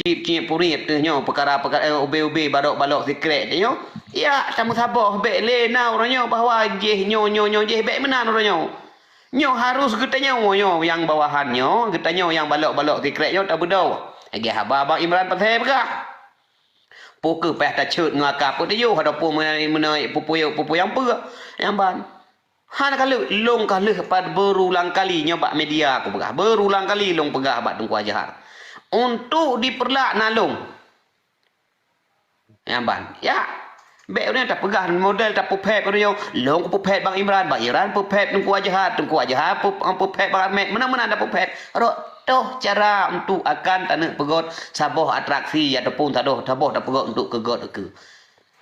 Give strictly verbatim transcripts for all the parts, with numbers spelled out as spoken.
cip-cip puriet teuh nyoe, peukara-peukara, eh, ubé-ubé, balok-balok sikrek teuh nyoe. Ya, tameusaboh bék lé na uroe nyoe bahwa jih nyoe, nyoe, nyoe jih bék meunan uroe nyoe. Nyoe harus geutanyoe nyoe nyang bawahan nyoe, geutanyoe nyang balok-balok sikrek nyoe tabeudôh. Lagée haba Bang Imran Pasé peugah. Peu kheueh payah taceuet ngon aka peutujoh ataupun meunan, meunan, peue-peue, peue-peue nyang peue nyang ban. Hana ka lheueh, lôn ka lheueh pat beurulang kali nyoe bak media kupeugah. Beurulang kali lôn peugah bak Teungku Azhar. Untuk dipeurlak na lôn. Nyang ban. Ya. Bék ureuëng tapeugah model tapeuphet ureuëng nyoe. Lôn kupeuphet Bang Imran, Bang Imran peuphet Teungku Azhar, Teungku Azhar peu-, peuphet Bang Ahmed. Meunan-meunan tapeuphet. Rot toh cara untuk akan taneuk peugöt saboh atraksi ataupun sadoh saboh tapeugöt untuk keu göt keu.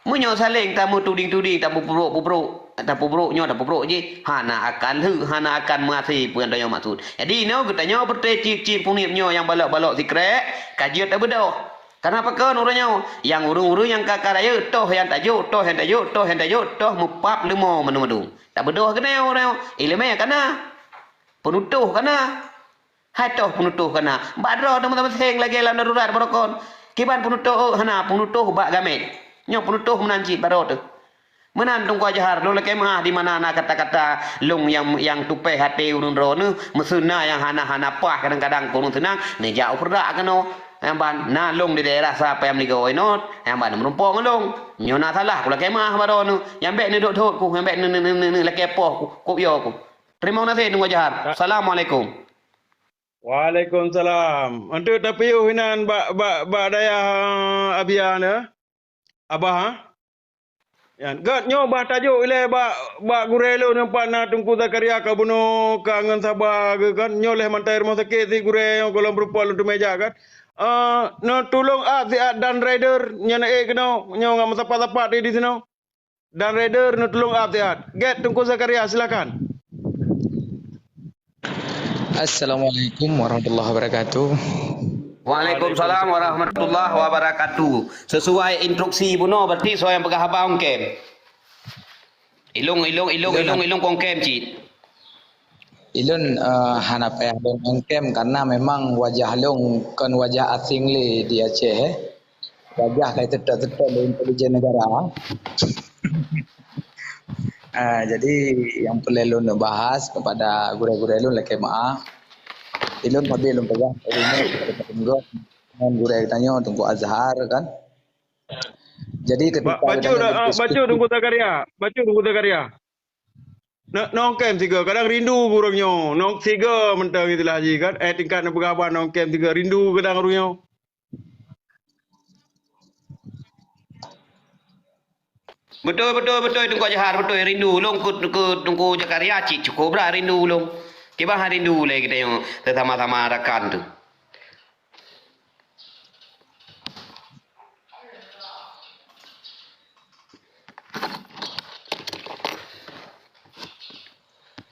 Meunyoe saléng tameutuding-tuding, tapeubrok-peubrok, tapeubrok nyoe, tapeubrok jih, hana akan lheueh, hana akan meuhasé peue nyang tanyoe maksud. Jadi, inoe geutanyoe beureuté cip-cip puniet nyoe nyang balok-balok sikrek, ka jeuet tabeudôh. Kana pakon uroe nyoe, nyang ureuëng-ureuëng nyang ka, ka rayeuk, toh nyang tajok, toh nyang tajok, toh nyang tajok, toh meupap leumo mandum-mandum. Tabeudôh keunoe uroe nyoe, iéleumé kana. Peunutoh kana. Hai toh peunutoh kana. Bak droe teuma-teuma seng lagée lam darurat barokon. Kiban peunutoh, oh, hana peunutoh bak gamet. Nyoe peunutoh meunan cit bak droe teuh. Meunan Teungku Azhar, lôn lakée meuáh di mana na kata-kata lôn nyang, nyang tupéh até ureuëng droeneuh, meuseuna nyang hana-hana paih kadang-kadang keu ureuëng seunang, neujak u peurdak keunoe. Nyang ban, na lôn di daerah Sapée Meuleugoe inoe, nyang ban meureumpok ngon lôn. Nyoe na salah, kulakée meuáh bak droeneuh. Nyang bék neudhot-dhot ku, nyang bék ne-, ne-, ne-, ne-, ne-, lakée poh ku, kop yo ku. Teurimong gaséh Teungku Azhar. Assalamualaikum. Waalaikumsalam. Untuk tapiôh inan bak, bak, bak dayah, eh, Abia nyoe. Abah, ha? Yan, gét nyoe bah tajok ilée bak, bak gurée lôn nyang pat na Teungku Zakaria ka bunoe ka ngon saba geuh kan. Nyoe lheueh mantai rumoh sakét si gurée nyoe gohlom beureumpok lôn teumé jak kan. Eh, neutulông ap siat dan rider nyan ék keunoe, nyoe ngon meusapat-sapat di, di sinoe. Dan rider neutulông ap siat. Gét Teungku Zakaria, silakan. Assalamualaikum warahmatullahi wabarakatuh. Waalaikumsalam warahmatullahi wabarakatuh. Sesuai instruksi bunoe, berarti soe nyang peugah haba ôn kem. Ilôn, ilôn, ilôn, ilôn, ilôn ôn kem cit. Ilôn, eh, hana payah lôn ôn kem karena memang wajah lôn kon wajah asing lé di Aceh, eh. Wajah ka teutok-teutok lé intelijen negara. Ah, jadi nyang peureulée lôn bahas kepada gurée-gurée lôn lakée meuáh. Ilôn pabila lôn peugah, ilôn ngon gurée tanyoe Teungku Azhar kan. Jadi ketika bacut, ah, bacut Teungku Zakaria, bacut Teungku Zakaria. Nong kem siga, kadang rindu ureuëng nyoe. Nong siga mantong istilah jih kan. Eh, tingkat neupeugah haba nong kem siga, rindu kadang ureuëng nyoe. Beutôi, beutôi, beutôi Teungku Azhar, beutôi rindu ulôn keu, keu Teungku Zakaria cit cukup brat rindu ulôn. Kiban rindu lé geutanyoe sesama-sama rakan tu.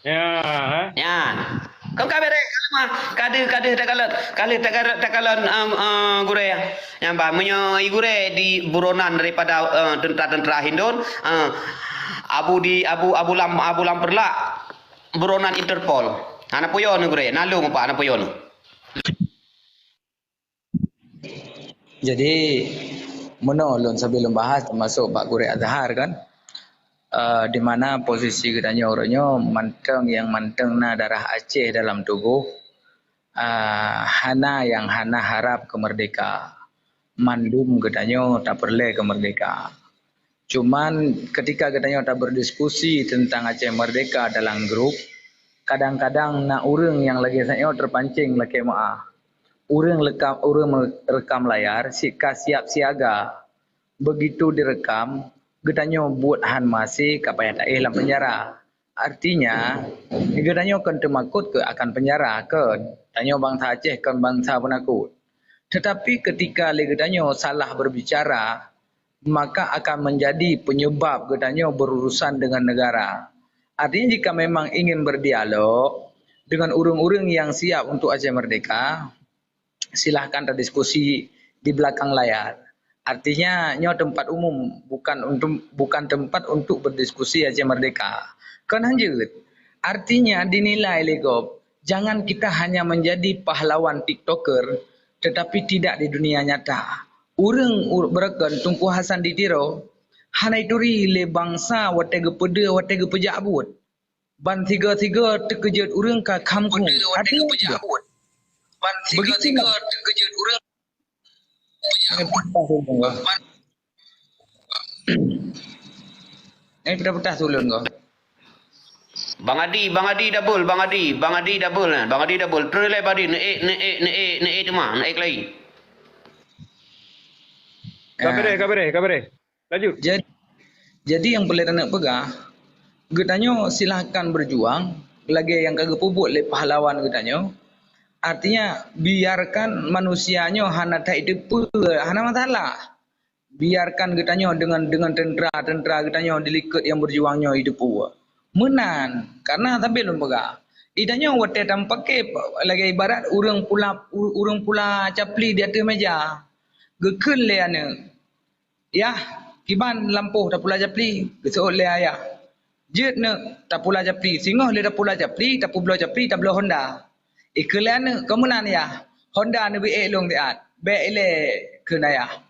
Ya, eh? Ya. Kau ka berek, ka deuh, ka deuh takalon, ka deuh takalon, takalon, em, em, gurée. Nyang bah, meunyoe i gurée di buronan daripada, eh, tentara-tentara Hindon, eh, Abu di, Abu, Abu Lam, Abu Lam Perlak, buronan Interpol. Hana puyo ni gurée, na lôn apa hana puyo ni. Jadi, meunoe lôn sabe lôn bahas, teumasok bak gurée Azhar kan, eh, di mana posisi geutanyoe uroe nyoe mantong nyang mantong na darah Aceh dalam tuboh, eh, hana nyang hana harab keu meurdeka. Mandum geutanyoe tapeureulée keu meurdeka. Cuman, ketika geutanyoe taberdiskusi teuntang Aceh Merdeka dalam grup, kadang-kadang na ureuëng nyang lagée nyoe teupancéng lakée meuáh. Ureuëng lekam, ureuëng me-, rekam layar si-, ka siap siaga. Begitu direkam, geutanyoe buet han maséh ka payah taéh lam peunjara. Artinya, geutanyoe kon teumakot keu akan peunjara, kon. Tanyoe bansa Aceh kon bansa peunakot. Tetapi ketika lé geutanyoe salah berbicara, maka akan menjadi penyebab geutanyoe berurusan dengan negara. Artinya, jika memang ingin berdialog dengan ureuëng-ureuëng yang siap untuk Aceh Merdeka, silahkan tadiskusi di belakang layar. Artinya, nyoe tempat umum, bukan untuk, bukan tempat untuk berdiskusi Aceh Merdeka. Kon hanjeuet. Artinya, dinilai lé gob, jangan kita hanya menjadi pahlawan TikToker, tetapi tidak di dunia nyata. Ureuëng u-, beureukan Teungku Hasan di Tiro hana ituri lé bansa watée geupeudeuh, watée geupeujak buet. Ban sigoe-sigoe teukeujot ureuëng ka kham keu. Begitu. Eh, peutah-peutah tulun ko. Bang Adi, Bang Adi double, Bang Adi, Bang Adi double, eh. Bang Adi double. Terus lé Bang Adi, neuk, neuk, neuk, neuk teuma, neuk lagi. Ka beureh, ka beureh, ka beureh. Lanjut. Jadi, jadi nyang peureulée taneuk peugah, geutanyoe silahkan berjuang lagée nyang ka geupeubuet lé pahlawan geutanyoe. Artinya, biarkan manusia nyoe hana that iteupeue, hana masalah. Biarkan geutanyoe deungon, deungon teuntera-teuntera geutanyoe di likot nyang berjuang nyoe iteupeue. Meunan, karena sabe lôn peugah, geutanyoe watée tameupakée lagée ibarat ureuëng pula, ureuëng pula capli di ateueh meja. Geukheun lé aneuëk, "Yah, kiban lampôh tapula capli?" Geuseuôt lé ayah. "Jeuet neuk tapula capli." Singoh lé tapula capli, tapeubloe capli, tabloe honda. Ikheun lé aneuëk, "Kon meunan yah, honda neubri ék lôn siat." "Bék ilée," kheun ayah.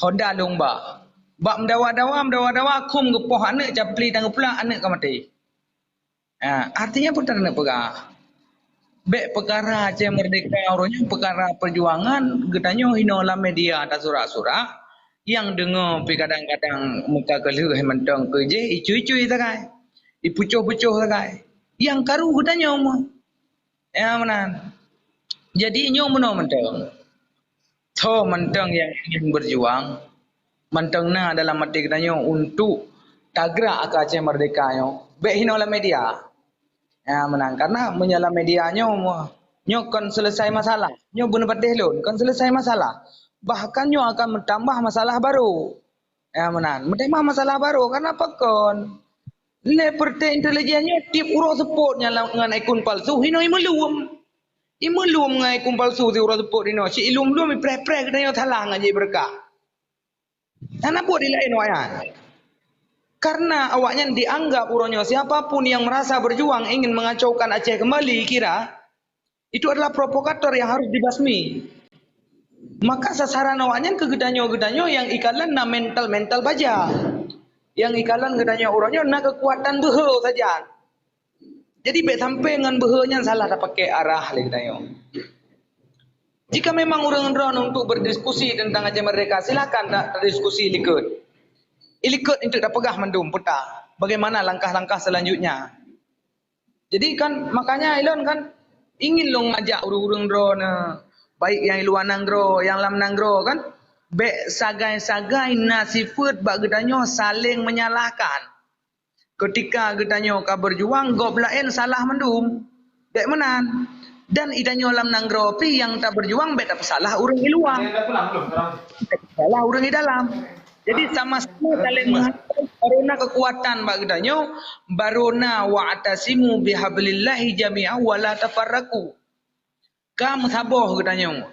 "Honda lôn ba." Bak meudawa-dawa, meudawa-dawa, khum geupoh aneuëk, capli tan geupula, aneuëk ka maté. Ah, artinya peue taneuk peugah? Bék peukara Aceh Merdeka uroe nyoe peukara peujuangan geutanyoe hinoe lam media tasurak-surak, nyang deungoe pih kadang-kadang muka keulheueh mantong keu jih icui-icui sagai, ipucoh-pucoh sagai. Nyang karu geutanyoe meuh. Ya meunan. Jadi nyoe meunoe mantong. Soe mantong nyang ingin berjuang, mantong na dalam até geutanyoe untuk tagrak keu Aceh Merdeka nyoe, bék hinoe lam media. Ya, meunan. Karena meunyoe lam media nyoe, nyoe kon selesai masalah. Nyoe beuneupatéh lôn, kon selesai masalah. Bahkan nyoe akan meutambah masalah baru. Ya, meunan. Meutambah masalah baru, karena pakon? Lé peureuté intelijen nyoe tiep uroe seupôt nyan lam, ngon akun palsu, hinoe imeuleuem. Imeuleuem ngon akun palsu siuroe seupôt inoe, si ilum-lum ipreh-preh geutanyoe salah ngon jih beureukat. Hana buet di laén awak nyan. Karena awak nyan dianggap uroe nyoe siapa pun yang merasa berjuang ingin mengacaukan Aceh kembali kira, itu adalah provokator yang harus dibasmi. Maka sasaran awak nyan keu geutanyoe-geutanyoe nyang ikalon na mental-mental baja. Nyang ikalon geutanyoe uroe nyoe na keukuatan beuhe sajan. Jadi bék sampai ngon beuhe nyan salah tapakée arah lé geutanyoe. Jika memang ureuëng droeneuh untuk berdiskusi tentang Aceh Merdeka, silakan ta-, tadiskusi likot. Ilikot untuk tapeugah mandum peue ta, bagaimana langkah-langkah selanjutnya. Jadi kan makanya ilôn kan ingin lôn ngajak ureuëng-ureuëng droeneuh, baik nyang luwa nanggroe, nyang lam nanggroe kan, bék sagai-sagai na sifeuet bak geutanyoe saléng menyalahkan. Keutika geutanyoe ka berjuang, gob laén salah mandum. Bék meunan. Dan geutanyoe lam nanggroe pih nyang taberjuang bék tapeusalah ureuëng i luwa. Tapeusalah ureuëng i dalam. Jadi sama-sama saling menghargai, baru na kekuatan bak geutanyoe, baru na wa'tasimu bihablillahi jami'a wa la tafarraqu. Ka meusaboh geutanyoe.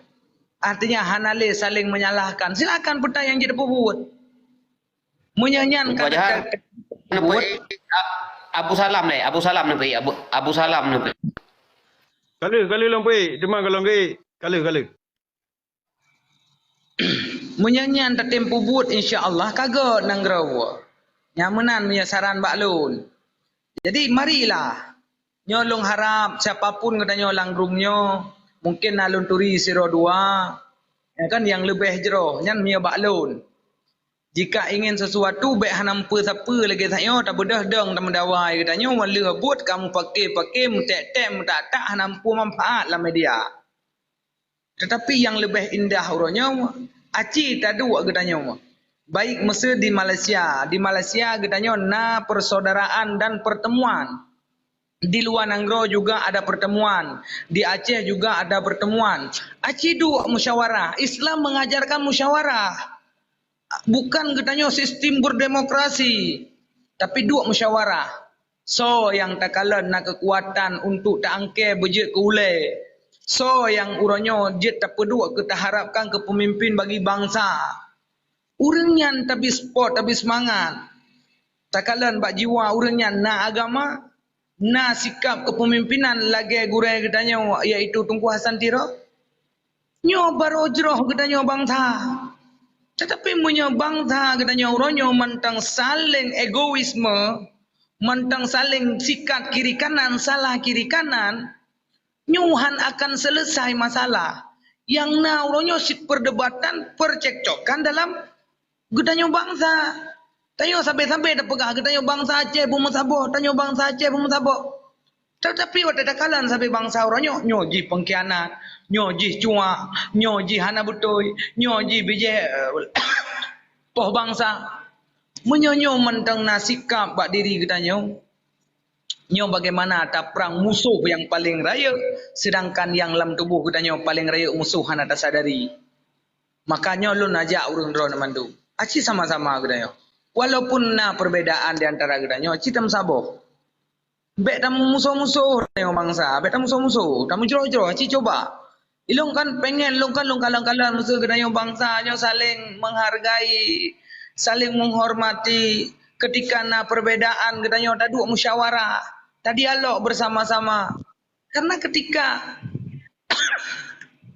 Artinya hana lé saling menyalahkan. Silakan peue ta nyang jeuet peubuet. Meunyoe nyan ka Abu Salam lé, Abu Salam neupeuék, Abu, Abu Salam neupeuék. Ka lheueh, ka lheueh lôn peuék, teuma ka lôn geuék. Ka lheueh, ka lheueh. Meunyoe nyan tatem peubuet, insya Allah ka göt nanggroe. Nyang meunan meunyoe saran bak lôn. Jadi marilah. Nyoe lôn harab siapa pun geutanyoe lam room nyoe, mungkin na lôn turi sidroe dua, ya kan, nyang leubeh jroh nyan meunyoe bak lôn. Jika ingin sesuatu, bék hana meupeue sapeue lagée tanyoe tabeudôh dong tameudawa geutanyoe, wan lheueh buet ka meupaké-paké, meuték-ték, meutak-tak, hana meupeue manfaat lam media. Tetapi nyang leubeh indah uroe nyoe, aci taduek geutanyoe. Baik meuseu di Malaysia, di Malaysia geutanyoe na persaudaraan dan pertemuan. Di luwa nanggroe juga ada pertemuan, di Aceh juga ada pertemuan. Aci duek musyawarah. Islam mengajarkan musyawarah. Bukan geutanyoe sistem berdemokrasi, tapi duek musyawarah. Soe nyang takalon na keukuatan untuk ta-angkée beujeuet keu ulée? Soe nyang uroe nyoe jeuet tapeuduek keu taharapkan keu peumimpin bagi bansa? Ureuëng nyan tabri seupôt, tabri seumangat. Takalon bak jiwa ureuëng nyan na agama, na sikab keupeumimpinan lagée gurée geutanyoe, yaitu Teungku Hasan Tiro. Nyoe barô jroh geutanyoe bansa. Teutapi meunyoe bansa geutanyoe uroe nyoe mantong saléng egoisme, mantong saléng sikat kiri kanan, salah kiri kanan, nyoe han akan seuleusai masalah. Nyang na uroe nyoe cit perdebatan, percekcokan dalam geutanyoe bansa. Tanyoe sabe-sabe tapeugah geutanyoe bansa Aceh beumeusaboh, tanyoe bansa Aceh beumeusaboh. Teutapi watée takalon sabe bansa uroe nyoe, nyoe jih pengkhianat, nyoe jih cuak, nyoe jih hana beutôi, nyoe jih bijéh, eh, poh bansa. Meunyoe nyoe mantong na sikap bak diri geutanyoe, nyoe bagaimana taprang musoh nyang paleng rayeuk, seudangkan nyang lam tuboh geutanyoe paleng rayeuk musoh hana tasadari. Maka nyoe lôn ajak ureuëng droeneuh mandum, aci sama-sama geutanyoe. Walaupun na perbedaan di antara geutanyoe, aci tameusaboh. Bék tameusoh-musoh tanyoe bansa, bék tameusoh-musoh, tameujroh-jroh, aci cuba. Ilôn kan pengen, lôn kan lôn kalon-kalon meuseu geutanyoe bansa nyoe saléng menghargai, saléng menghormati. Ketika na perbedaan, geutanyoe taduek musyawarah, tadialog bersama-sama. Karena ketika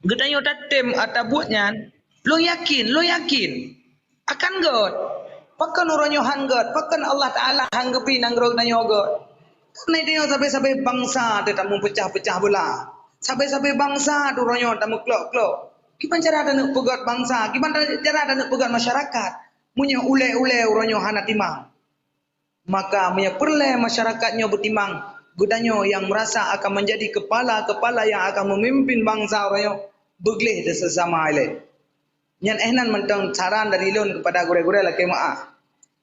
geutanyoe tatem atawa buet nyan, lôn yakin, lôn yakin akan gét. Pakon uroe nyoe han gét? Pakon Allah Taala han geubri nanggroe geutanyoe gét? Karena tanyoe sabe-sabe bansa teuh tameupeucah-peucah beulah. Sabe-sabe bansa teuh uroe nyoe tameuklok-klok. Kiban cara taneuk peugét bansa, kiban cara taneuk peugét masyarakat, meunyoe ulée-ulée uroe nyoe hana timang. Maka meunyoe peureulée masyarakat nyoe beutimang, geutanyoe nyang meurasa akan meunjadi keupala-keupala nyang akan meumimpin bansa uroe nyoe, beugleh sesama ilée. Nyan éh nan mantong saran dari lôn keupada gurée-gurée lakée meuáh.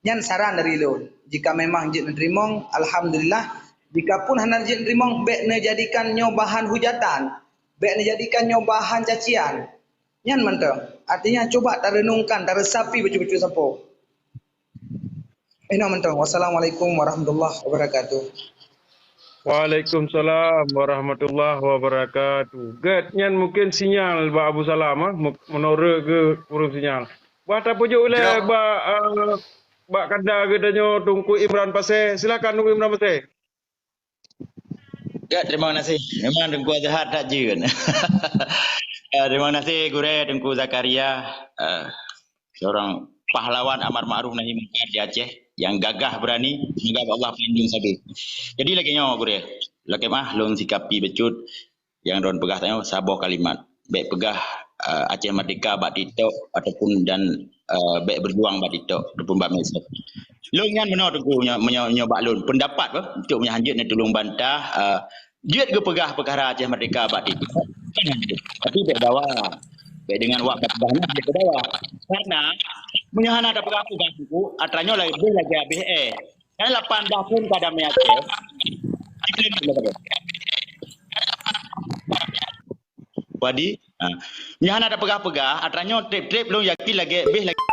Nyan saran dari lôn. Jika memang jeuet neuteurimong, alhamdulillah. Jika pun hana jeuet neuteurimong, bék neujadikan nyoe bahan hujatan. Bék neujadikan nyoe bahan cacian. Nyan mantong. Artinya, cuba tarenungkan, taresapi bacut-bacut sapo. Inoe mantong. Wassalamualaikum warahmatullahi wabarakatuh. Waalaikumsalam warahmatullahi wabarakatuh. Gét nyan mungkin sinyal bak Abu Salam, ah, mu-, meunurot keu kureueng sinyal. Bah tapeujok ulée bak, ah, bak kanda geutanyoe Teungku Imran Pasé. Silakan Teungku Imran Pasé. Ya, terima kasih. Memang Teungku Azhar that jeuet. Eh, terima kasih Gurée Teungku Zakaria, eh, seorang pahlawan amar ma'ruf nahi mungkar di Aceh yang gagah berani. Semoga Allah pelindung sabe. Jadi lagée nyoe Gurée, lakée meuáh lôn sikapi bacut nyang droen peugah tanyoe saboh kalimat. Bék peugah, eh, Aceh Merdeka bak TikTok ataupun dan, eh, bék berjuang bak TikTok ataupun bak medsos. Lôn nyan meunoe Teungku nyoe, meunyoe, nyoe bak lôn. Pendapat bah, untuk meunyoe han jeuet neutulông bantah, eh, jeuet geupeugah peukara Aceh Merdeka bak TikTok. Tapi bék dawa. Bék deungon awak peugah nyan bék dawa. Karena meunyoe hana tapeugah-peugah Teungku, atra nyoe laén boh lagée habéh éh. Kan lapan belas thon ka damé Aceh. Padi, ha. Nyan hana tapeugah-peugah, atra nyoe treb-treb lôn yakin lagée béh lagée